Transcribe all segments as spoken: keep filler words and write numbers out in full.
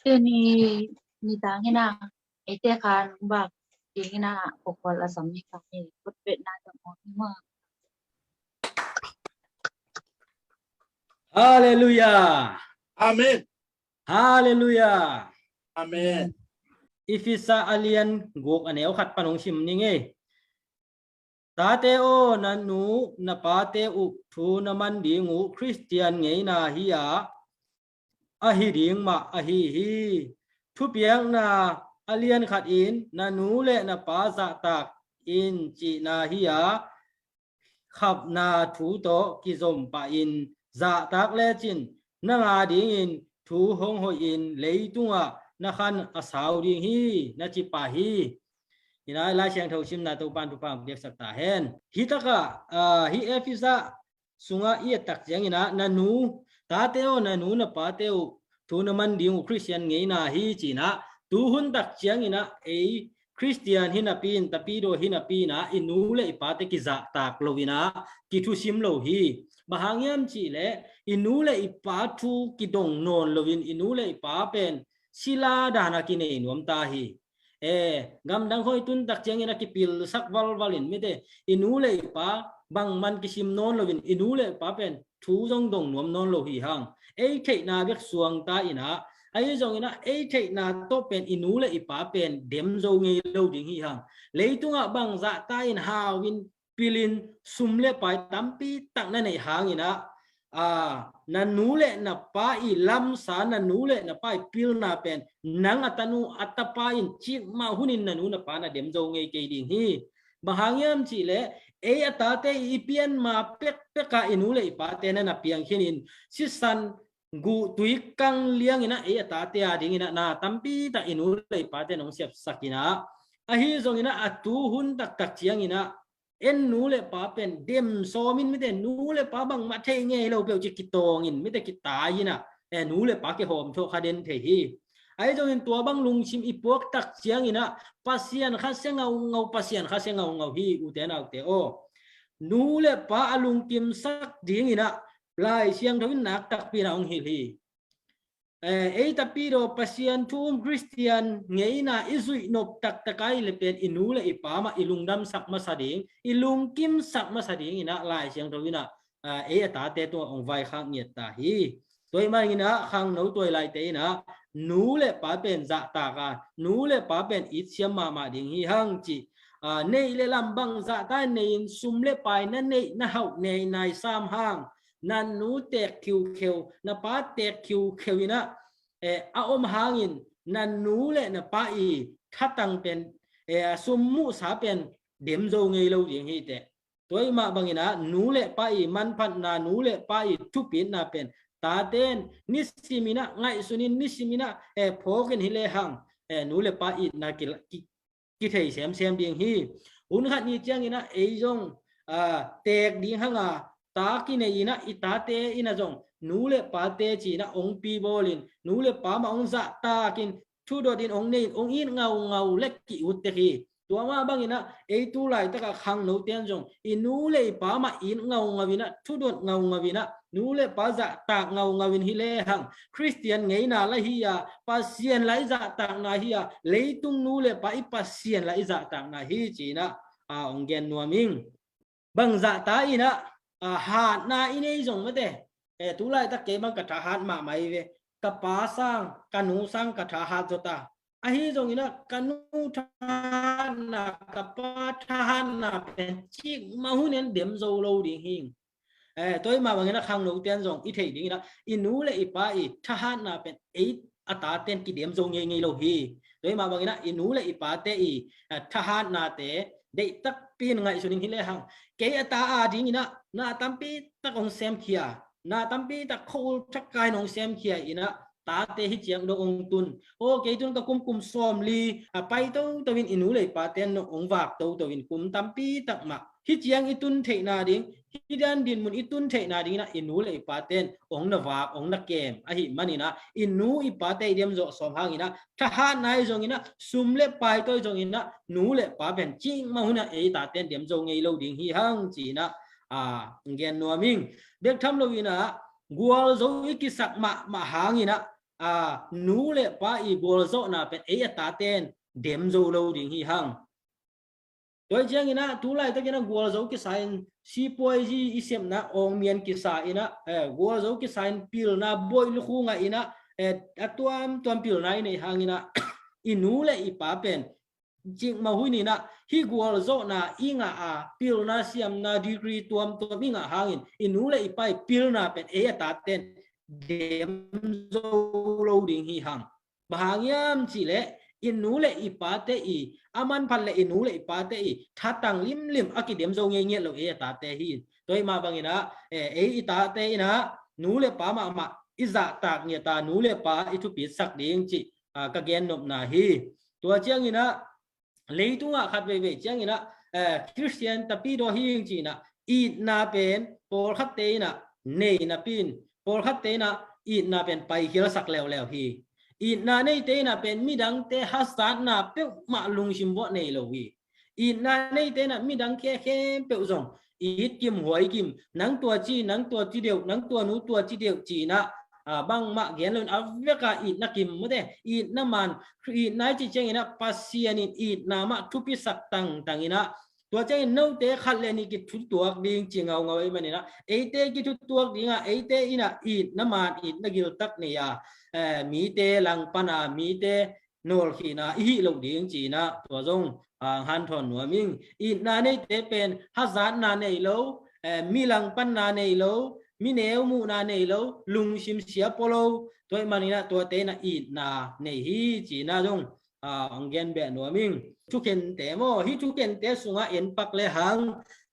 Tuni nitang in ah, eite khan bak ding in ah, kokol a sam ni khan i kutpetna tawh mawk ni maw. Halleluiah. Amen. Halleluiah. Amen. Efesa a lian guk a neu khat pan hong sim ning ei. Tate aw, na nu na pate uh thu na man ding uh Khristian ngeina hi a, ahi ding mah ahi hi. Thupiakna a lian khat in, na nu le na pa zahtak in cihna hi a, khapna thu tawh kizom pah in zahtak lecin, nang a dingin thu hong hoih in leitungah na khan a sau ding hi, na ci pah hi. Hi na, Lai Siangtho simna Topa'n thupha hong piaksak ta hen. Hi takah, ah, hi Efesa sungah i et tak ciangin ah, na nu, tate aw, na nu na pate uh thu na man ding uh Khristian ngeina hi ci-in ah, tu hun tak ciangin ah ei Khristian hi napi in, tapidaw hi napi in ah, i nu le i pate kizahtak lo in ah, kithusim lo hi. Bang hang hiam cih leh i nu le i pa thu kidong nawn loin i nu le i pa pen sila dan a kinei nuam ta hi. Eh, gamdang khawng i tun tak ciangin a kipilsak valval in, mite, i nu le i pa bangmah kisim nawn loin i nu le i pa pen thu zong dong nuam nawn lo hi hang. Ei theihna bek suang ta in ah, ahi zongin ah ei theihna tawh pen i nu le i pa pen dem zo ngei lo ding hi hang. Leitungah bang zahta in hau in, pil in, sum le pai tampi tak na neih hangin ah, ah, na nu le na pa i lamsa, na nu le na pa i pilna pen nang a tanu a tapa in cikmah hunin na nu na pa na dem zo ngei kei ding hi. Bang hang hiam cih leh ei a tate i pian ma pekpek a i nu le i pate na na piang khin in, sisan guh tui kang liangin ah ei a tate a dingin ah na tampi tak i nu le i pate nong siapsak in ah, ahi zongin ah a tu hun taktak ciangin ah en nu le pa pen dem sawm in, mite, nu le pa bangmah thei ngei lo peuh ci kitawng in, mite, kitai in ah, eh, nu le pa kihawm thawh kha den thei hi. Ahi zongin tua bang lungsim i puak tak ciangin ah Pasian kha sia ngaungau, Pasian kha sia ngaungau hi, ute naute aw. Nu le pa a lungkimsak dingin ah Lai Siangtho in nak takpi in ah hong hilh hi. Eh, ei tapidaw Pasian thu um Khristian ngeina i zuih nop taktak a i le pen i nu le i pa mah i lungdamsak masa ding, i lungkimsak masa dingin ah Lai Siangtho in ah, ah, ei a tate tungah hong vaikhak ngiat ta hi. Tua ahih manin ah khangno tuailaite in ah nu le pa pen zahtak a, nu le pa pen itsiam mahmah ding hi hang ci. Ah, neih le lam bang zahta nei in, sum le pai na neih na hauh nei nai sam hang, na nu teek khiukheu, na pa teek khiukheu in ah, eh, a om hangin na nu le na pa i thatang pen, eh, a sum muhsa pen dem zo ngei lo ding hi teh. Tua ahih mah bangin ah nu le pa i manphatna, nu le pa i thupitna pen taten nisimin ah ngaihsunin, nisimin ah, eh, phawkin hi lehang, eh, nu le pa itna ki, ki, kithei semsem ding hi. Hun khat ni ciangin ah ei zong, ah, teek ding hang a, ta kinei in ah i tate in ah zong nu le pate ci-in ah hong pi bawlin, nu le pa mah hong zahtakin, thudot in hong nei in, hong it ngaungau le ki-ut tek hi. Tua mah bangin ah ei tu laitak a khangnote in zong i nu le i pa mah it ngaungau in ah, thudot ngaungau in ah, nu le pa zahtak ngaungau in hi lehang Khristian ngeina lah hi a, Pasian lah i zahtakna hi a, leitung nu le pa i Pasian lah i zahtakna hi ci-in ah, ah, hong gen nuam ing. Bang zahta in ah, ah, hatna i nei zong, mate, eh, tu laitak kei bang ka thahat mahmah hi ve. Ka pa sang, ka nu sang ka thahat zaw ta. Ahi zongin ah ka nu thahatna, ka pa thahatna pen cikmah hun in dem zo lo ding hi. Eh, tua ahih mah bangin ah khangnote in zong i theih dingin ah i nu le i pa i thahatna pen ei a taten kidem zo ngeingei lo hi. Tua ahih mah bangin ah i nu le i pate i, eh, thahatnate deih takpi in ngaihsun in hi lehang, kei a ta a dingin ah na tampi tak hong semkhia, na tampi tak khua-ul thak kai in hong semkhia in ah, tate hih ciang dong hong tun. Aw, kei tun ka kum kum sawmli a pai toto in i nu le i pate in hong vak toto in kum tampi tak mah hih ciang i tun theihna ding, hih dan dinmun i tun theihna dingin ah i nu le i pate in hong na vak, hong na kem ahih manin ah i nu i pate i dem zawh sawm hangin ah thahatna i zongin ah, sum le pai tawh i zongin ah, nu le pa pen cikmah hun ah ei taten dem zo ngei lo ding hi hang ci-in ah, ah, gen nuam ing. Bek tham loin ah gualzo i kisak mahmah hangin ah, a, nu le pa i gualzawhna pen ei a taten dem zo lo ding hi hang. Tua hi ciangin ah, tu laitakin ah gualzo kisa in, sipuai zi i sepna awngmian kisa in ah, eh, gualzo kisa in pilna buai lukhu ngah in ah, eh, a tuamtuam pilna i neih hangin ah, i nu le i pa pen cikmah hun in ah, hih gualzawhna i ngah a, pilna siamna degree tuamtuam i ngah hangin, i nu le i pa i pilna pen ei a taten dem zo lo ding hi hang. Bang hang hiam cih leh i nu le i pate i, a manphat le i nu le i pate i thatang limlim a kidem zo ngeingiat lo ei a tate hi. Tua hi mah bangin ah, eh, ei i tate in ah nu le pa mahmah i zahtak ngiat a, nu le pa i thupitsak ding cih, ah, ka gennopna hi. Tua ciangin ah leitungah khat veivei ciangin ah, eh, Khristian tapidaw hi ing ci-in ah, itna pen pawlkhatte in ah nei napi in, pawlkhatte in ah itna pen paikhialsak leuleu hi. Itna neite in ah pen midangte hazatna peuhmah lungsim vuah nei lo hi. Itna neite in ah midang khe khempeuh zong it kim huai kim, nang tua ci, nang tua ci deuh, nang tua nu tua ci deuh ci-in ah, ah, bangmah gen lo in a vek a itna kim mate, itna man, itna i cih ciangin ah Pasian in itna mah thupisak tangtang in ah, tua ciangin note khat le nih kithutuak ding ci ngaungau ahih manin ah, eite kithutuak ding a, eite in ah itna man, itna giltak nei a, eh, mite langpan a, mite nawlkhihna i hih loh ding ci-in ah, tua zong, ah, hanthawn nuam ing. Itna neite pen hazatna nei lo, eh, mi langpanna nei lo, mi neu muhna nei lo, lungsim sia pua lo, tua ahih manin ah tuate in ah itna nei hi ci-in ah zong, ah, hong gen beh nuam ing. Thukhente maw, hih thukhente sungah en pak le hang,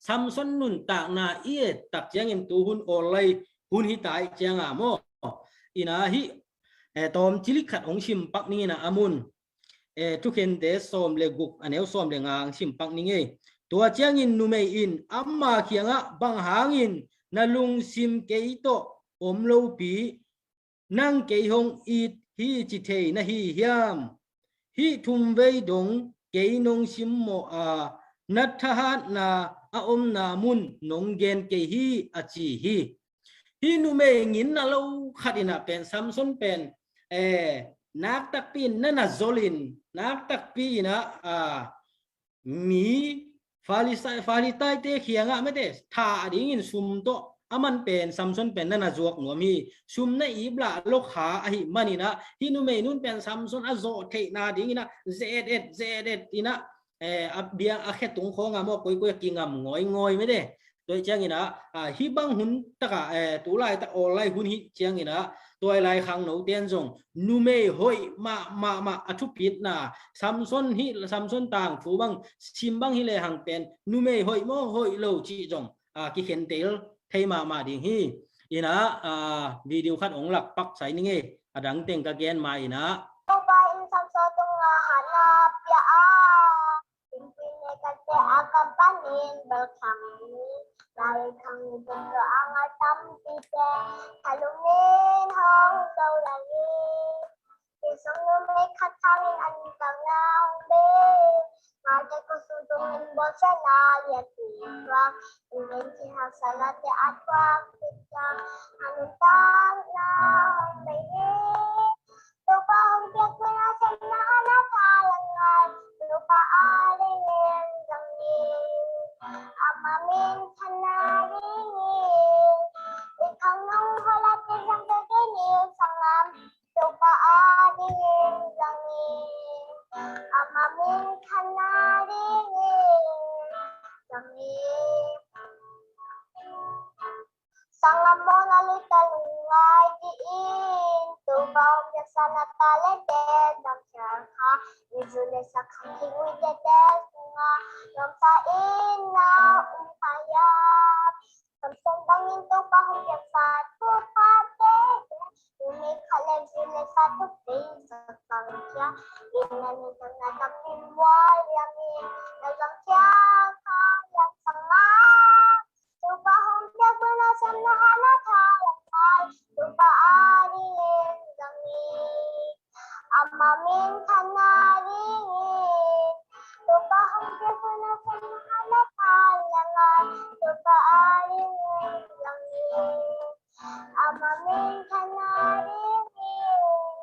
Samson nuntakna i et tak ciangin tu hun awl lai hun hi ta ahih ciangin maw, in ah hih eh, tawm cilik khat hong sim pak ning in ah, a mun, eh, Thukhente sawm le guk, a neu sawm le nga hong sim pak ning ei. Tua ciangin numei in ama kiangah, bang hangin na lungsim kei tawh om lopi, nang kei hong it hi ci thei na hi hiam? Hih thum vei dong kei nong simmawh a, na thahatna a omna mun nong gen kei hi, a ci hi. Hih numei nginna lo khat in ah pen Samson pen, eh, nak takpi in na na zol in, nak takpi in ah, ah, mi Farisai, Farisai-te kiangah mate, thah dingin sum tawh a man pen Samson pen na na zuak nuam hi. Sum na ip lah lo kha ahih manin ah, hih numei nun pen Samson a zawh theihna dingin ah ze-et-et, ze-et-et in ah, eh, a bia a khe tung khawng ah maw, koikoi a kingam ngawngawn mate. Tua hi ciangin ah, ah, hih bang hun tak ah, eh, tu laitak awl lai hun hi ciangin ah, tua lai khangnote in zong numei hoih mahmah, mahmah a thupitna, Samson hih, Samson tangthu bang sim bang hi lehang pen numei hoih maw hoih lo cih zong, ah, kikhentel thei mahmah ding hi. In ah, ah, video khat hong lak pak sai ning ei, a dang teng ka gen ma in ah. Topa in Samson tungah hatna pia a, Pimpin ne kate a kam panin bel khang ni, lai khang ni bel a ngai tampi te, thalungin hong zo lai ni. Ti sung numei khat thangin an kang na hong be, ngate ko sung tungin bawlsiatna lian ti tuak, in ven ti hak salate a tuak ti tiang, a nuntakna hong bei ni. Topa hong piak pen a semna a na thalang ngai, Topa a dingin zang ni. Ama minthanna dingin i khang nong hola te zang te te ni sangam, Topa a dingin zang ni. Ama minthanna dingin zang ni. Sangam mawhna luta lungngai dih in, Topa hong piaksa na ta le te dam thial kha, i zu le sak khang khing ui te te sunga nuamsa in na um kha hiam? Samson bangin Topa hong piaksa thupha te te, numei khat le zu le sa thupha sak khang khia, in na ni zang na dam in mual liam in, na zang khia kha liam sang ma. Topa hong piak pen a semna a na thalang ngai, Topa a dingin zang ni. Ama minthanna dingin, Topa hong piak pen a semna a na thalang ngai, Topa a dingin zang ni. Ama minthanna dingin,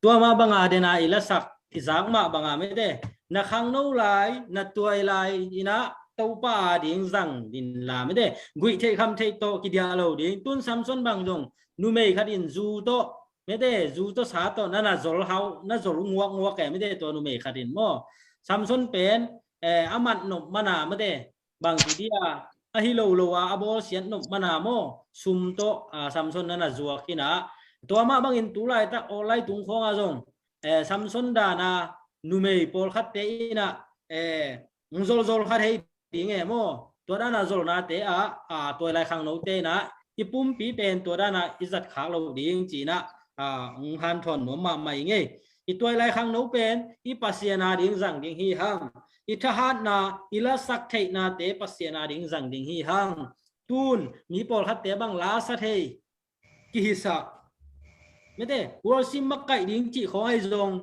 Tua mah banga dena i lasak i zak mah banga mete, na khangno lai, na tuai lai inah Topa a ding zang din la mete, guih theih kham theih tawh kidiah lo ding. Tun Samson bang zong numei khat in zu tawh mete, zu tawh sa tawh na na zol hau, na zol nguak nguak e mete, tua numei khat in maw. Samson pen eh, a mat nop mana mete, bang ci dia, ahi lo lo a a bawlsiat nop mana maw, sum tawh ah, Samson na na zuak inah. Tua mah bangin tulaitak awllai tung khawngah zong eh, Samson dana numei pawlkhatte inah eh, zolzol khat hei ding e maw. Tua dana zolnate ah, ah, tuailai khangnote inah i pumpi pen tua dana i zat khak lo ding ci inah ah, hong hanthawn nuam mahmah i ngei. I tuailai khangno pen i Pasian a ding zang ding hi hang. I thahatna, i lasak theihnate Pasian a ding zang ding hi hang. Tun mi pawlkhatte bang lasa thei kihisak mete, worship makaih ding cih khawng ahi zong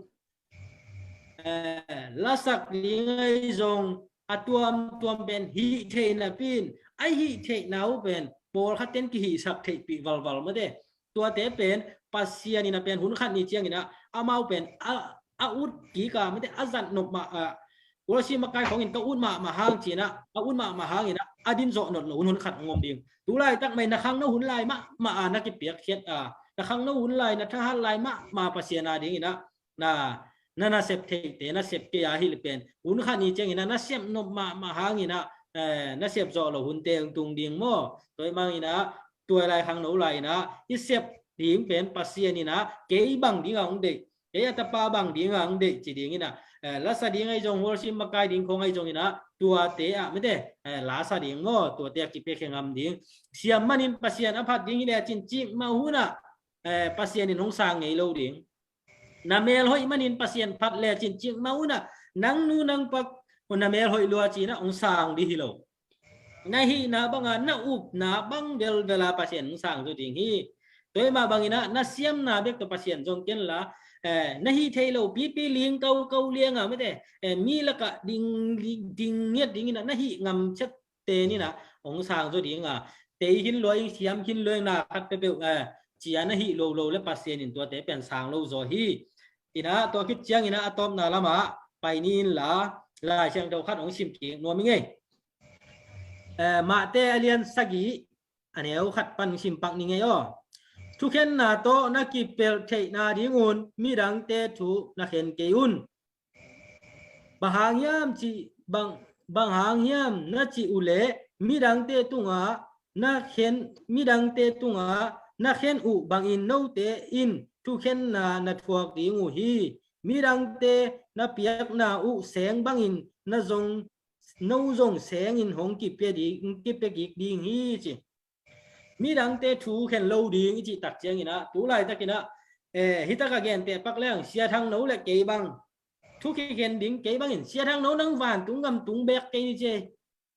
eh, lasak ding ahi zong a tuamtuam pen hih theihna pin, a hih theihna uh pen pawlkhat ten kihihsak theihpih valval mete. Tuate pen Pasian inah pen hun khat ni cianginah amau pen a, a ut kika mete, a zat nop mah ah, worship makaih khawngin ka ut mahmah hang cinah, a ut mahmah hanginah a din zawh not lo hun hun khat hong om ding. Tulaitak mai na khangno hun lai mahmah a na kipiakkhiat a, na khangno hun lai, na thahat lai mahmah Pasian a dinginah na, na nasep theihte nasep kei a hilh pen hun khat ni cianginah nasep nop mahmah hanginah eh, nasep zawh lo hunte hong tung ding maw. Tua i manginah tuailai khangno lai inah i sep ding pen Pasian inah kei bang dinga hong deih, kei a tapa bang dinga hong deih ci dinginah eh, lasa ding ahi zong, worship makaih ding khawng ahi zonginah tuate ah mete eh, lasa ding maw, tuate ah kipiakhia ngam ding. Siam manin Pasian a phat ding hi lecin cikmah hunah eh, Pasian in hong sang ngei lo ding. Na mel hoih manin Pasian phat lecin cikmah hunah nang nu nang pa na mel hoih lua cinah hong sang dih hi lo. Na hihna banga na upna bang velvela Pasian hong sang zaw ding hi. Tua i mah banginah na siamna bek tawh Pasian zong kenla eh, na hih thei lo pipi ling kaukau lianga mete eh, mi lakah ding, ding, ding ngiat dinginah na hih ngam ciat te ninah hong sang zaw dinga, tei khin lua ing, siam khin lua ing, na khat peuhpeuh eh, cia na hih lo lo le Pasian in tuate pen sang lo zaw hi. Inah tua khit cianginah a tawpna lamah pai ni inla, Lai Siangtho khat hong sim kik nuam i ngei. Eh, Mate a lian sagih a neu khat pan hong sim pak ni ngei aw. Thukhenna tawh na kipelh theihna dingun midangte thu na khen kei un. Bang hang hiam cih, bang, bang hang hiam na cih uhleh midangte tungah na khen, midangte tungah na khen uh bangin note in thukhenna na thuak ding uh hi. Midangte na piakna uh seng bangin na zong, no zong sengin hong kipia ding, kipia kik ding hi ci. Midangte thu khen lo ding i cih tak cianginah tulaitakinah eh, hitakah genteh pak leng Sia Thang No le kei bang thu kikhen ding kei bangin Sia Thang No nang vantung gam tung bek kei ni ci e.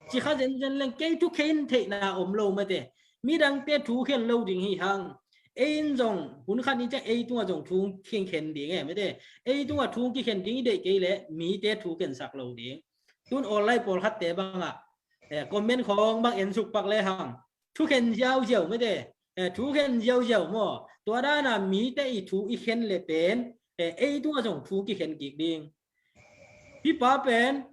Ci kha zenzen leng kei thu khen theihna om lo mate. Midangte thu khen lo ding hi hang. Ei in zong hun khat ni ciang ei tungah zong thu kikhen ding e mate. Ei tungah thu kikhen ding i deih kei leh mite thu khensak lo ding. Tun online pawlkhatte bangah eh, comment khawng bang en suk pak le hang. Thu khen ziauziau mate. Eh, thu khen ziauziau maw. Tua dana mite i thu i khen le pen eh, ei tungah zong thu kikhen kik ding. Hih pa pen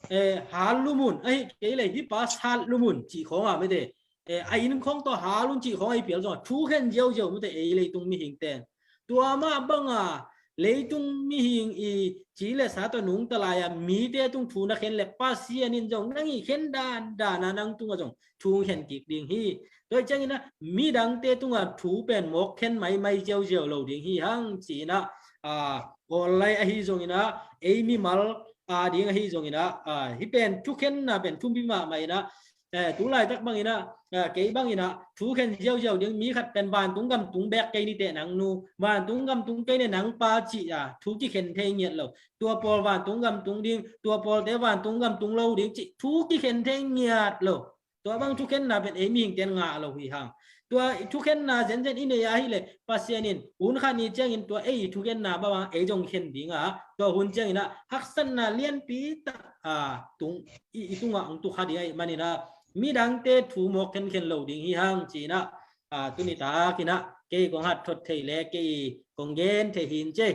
eh, hal lumun, ahi kei le hih pa sat lumun cih khawng a mate. Eh, a inn khawng tawh hal un cih khawng a i pial zong a thu khen ziauziau mate ei leitung mihing ten. Tua mah banga leitung mihing i ci le sa tawh nungta lai-a mite tung thu na khen le Pasian in zong nang i khen dandan a nang tungah zong thu khen kik ding hi. Tua hi cianginah midangte tungah thu pen mawk khen maimai ziauziau lo ding hi hang ci-inah ah, online ahi zonginah ei mimal a ding ahi zonginah ah, hih pen thukhenna pen thupi mahmah inah eh, tu laitak banginah eh, kei banginah thu khen ziauziau ding mi khat pen vantung gam tung bek kei niteh nang nu, vantung gam tung kei ne nang pa cih a thu kikhen thei ngiat lo. Tua pawl vantung gam tung ding, tua pawlte vantung gam tung lo ding cih thu kikhen thei ngiat lo. Tua bang thukhenna pen ei mihingte in ngah lo hi hang. Tua thukhenna zenzen i nei ahileh Pasian in hun khat ni ciangin tua ei thukhenna bang ei zong khen dinga, tua hun cianginah haksatna lianpi tak a tung i, i tungah hong tukha ding ahih maninah midangte thu mawk khenkhen lo ding hi hang ci-inah ah, tuni takinah kei kong hat thot thei le kei kong gen thei hin cei.